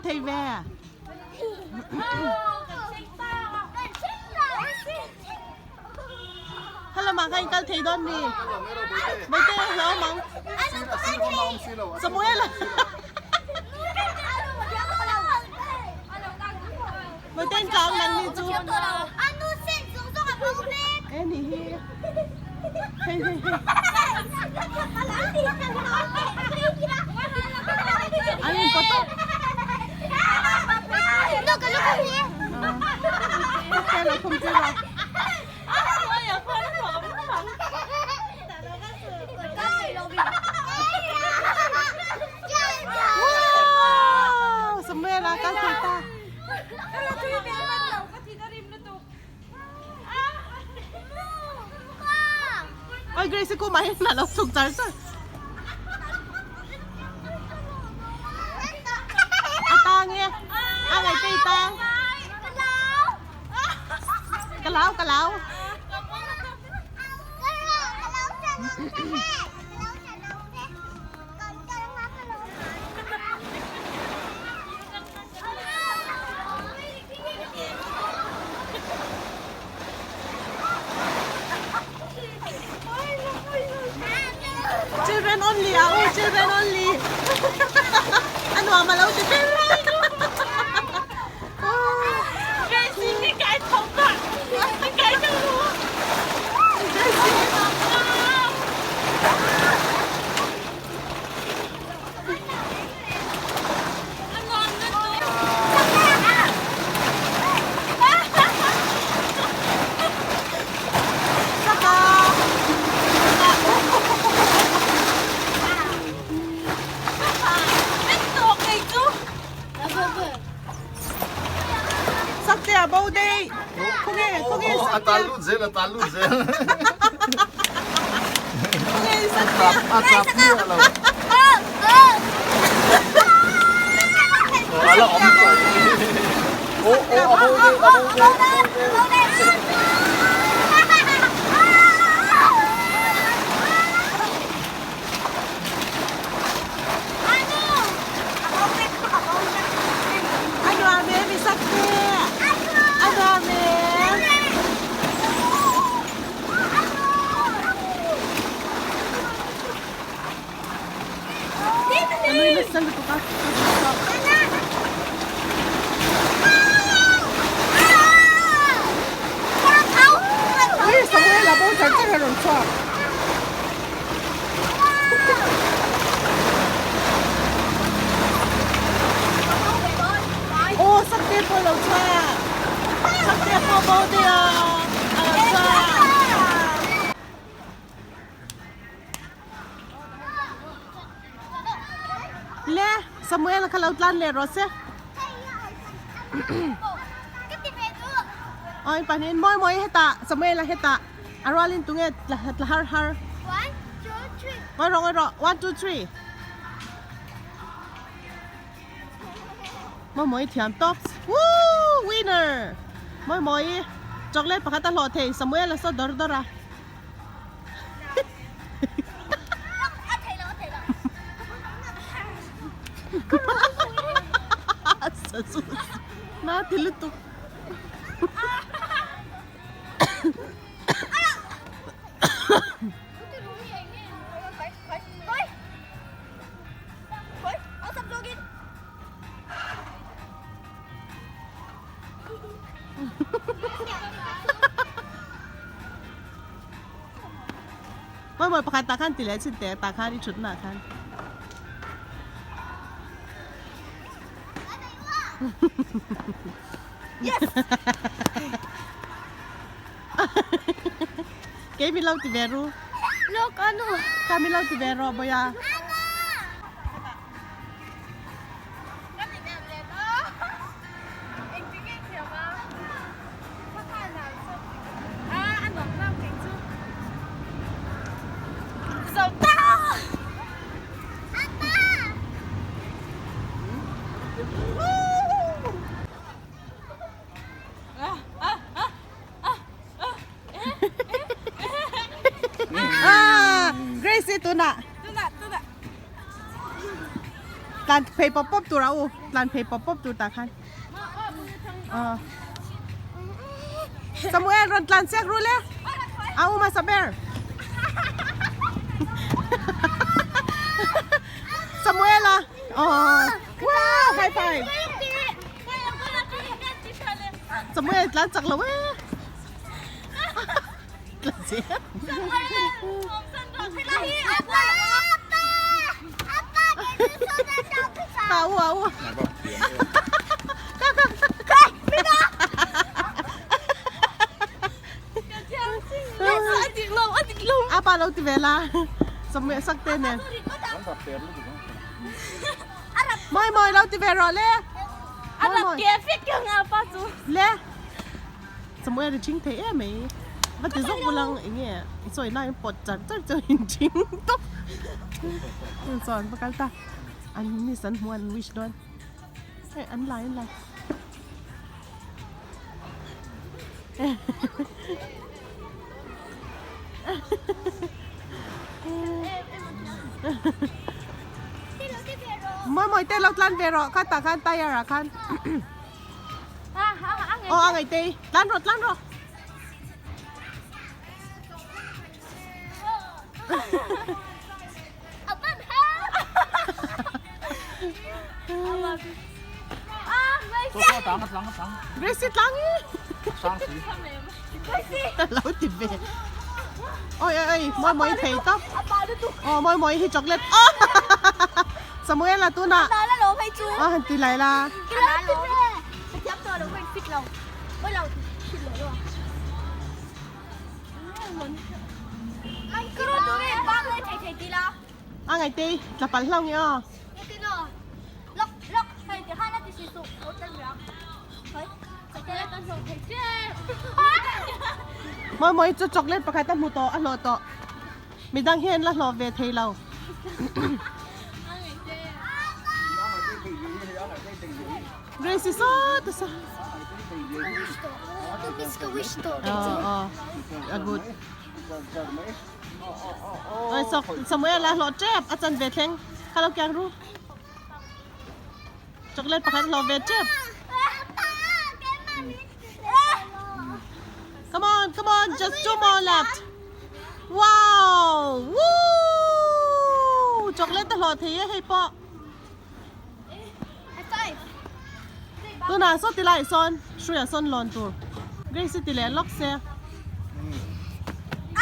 thei ve. Khalamah khan in kal thei dawn mi? Bawihtei a hlauhawm ang. Samuel a Bawihtei in tlang nang ni chu. E ni hi. Hei hei hei. An in pawt tawp. Sakte lo khum tir a. Wow! Samuel a kal thei ta. Oi Grace ku mai na lo chuk char char. A tang e. A ngai tei tang. Ka lau ka lau. Children only a u children only a nuam a lo ti ber Saktea bo dei. Khawnge khawnge A tal lut zel a tal lut zel. Khawnge saktea. A tap miah lo. A la awm tawh. Oh oh a bo dei a bo dei a bo dei. A nuam e mi sakte. A nuam e. A nui nasa lutuk a. Ui Samuel a bo char char a rawn chhuak. Aw Sakte pawh a lo chhuak. Sakte pawh bo daih a a lo chhuak. Le Samuel kha lo tlan leh rawh se. Oi pahnihin mawi mawi hetah Samuel a hetah a rualin tunge tla har har. Ngawi rawh ngawi rawh 1 2 3. Mawi mawi thiam tawp. Woo winner. Mawi mawi chocolate pakhat a hlawh thei Samuel a saw dawr dawr a. Na ti lutuk. Mawi mawi pakhat tah khan ti leh chin teh tah khan i thut nah khan. Yes! Kei min lo ti ve ru. Look anu. Ka min lo ti ve rawh bawia. Grace tunah. Tlan phei pawp pawp tur a u. tlan phei pawp pawp tur tah khan. Aw. Samuel rawn tlan siak ru le. A u hmasa ber. Samuel a. Aw. Wow, high five. Samuel tlan chak lo e. Tlan siak. A u a u. A pa lo ti ve la. Samuel sak te nen. Moi moi lo ti ve rawh le. Moi moi. Le. Samuel i thing thei em mai. Va ti zawk bulang enge i sawi lai in pawt char char chu in thing tawp. Chuan va kal ta. An miss an hmu an wish dawn. Hei an lai an lai. Mawi mawi te lo tlan ve rawh kha tah khan tire ah khan. Aw a ngaih tei tlan rawh tlan rawh. Gracie tlang i lo ti ve oi oi oi mawi mawi thei tawp aw mawi mawi hi chocolate aw Samuela tunah aw han ti lai la A ngai te tla pal hlau nge aw. Mawi mawi chu chocolate pakhat a hmu tawh a hlawh tawh. Midang hian la hlawh ve thei lo. Grace saw ta sa. Oh, oh. A good. Oi sok Samuel a hlawh tep a chan ve thleng. Kha lo kiang ru. Chocolate pakhat hlawh ve tep. Come on, come on, just two more left. Wow! Woo! Chocolate a hlawh thei e hei pawh. Tunah saw ti lai sawn hruia sawn lawn tur Grace ti leh lawk se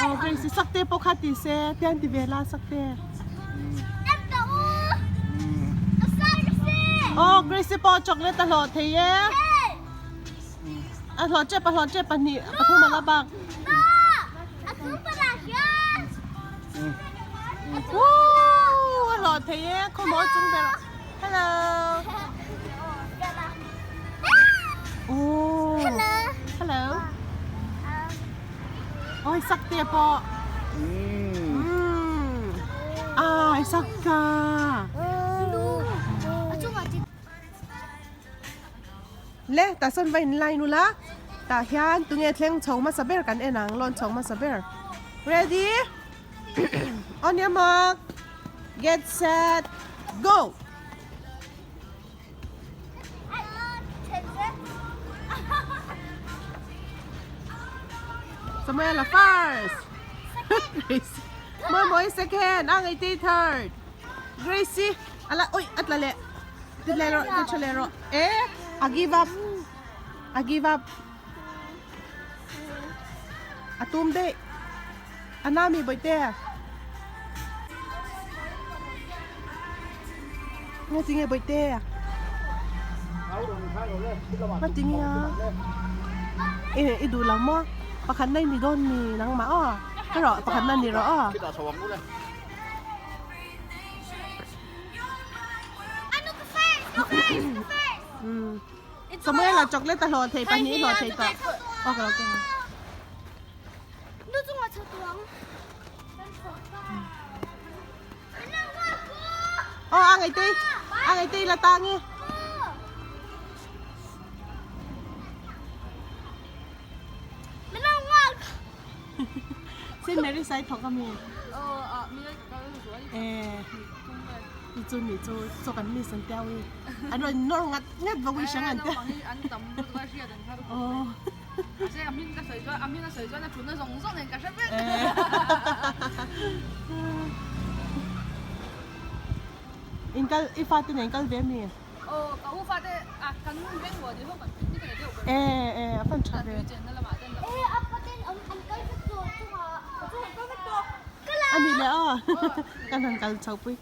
aw Grace sak te pawh kha ti se tian ti ve la sak te aw Grace pawh chocolate a hlawh thei e a hlawh tep a hlawh tep pahnih pathum a la bak Woo! A hlawh thei e, khawmaw chung ber. Hello. Oh. Hello. Hello. Oi sak te pawh. Mm. Ai sak ka. Le tah sawn va in line ula tah hian tunge thleng chho hmasa ber kan en ang lawn chho hmasa ber ready on your mark get set go Samuela first Gracie Moi moi second a ngei te third Gracie ala oi atla leh Ti leh rawh, ti tha leh rawh. E, a give up. A give up. A tum daih. A na mi bawihte. Nga ti nge bawihte. Nga ti nge a. E, i duh lo maw? Pakhat na i ni dawn mi nangmah aw. Ka rawh, pakhat na ni rawh aw. Samuel a chocolate a hlawh thei pahnih hlawh thei tawh. Okay okay. Oh a ngai tei a ngai tei la tang e. Saint Mary sai thawk ami. Eh. Chu chu nih chu chaw kan miss an tia ui. An rawn nawr ngat ngat vawk ui hrang an tia. Aw. In kal i fate nen kal ve mi? E e a fan tha ve. Ani le aw kan han kal chho pui.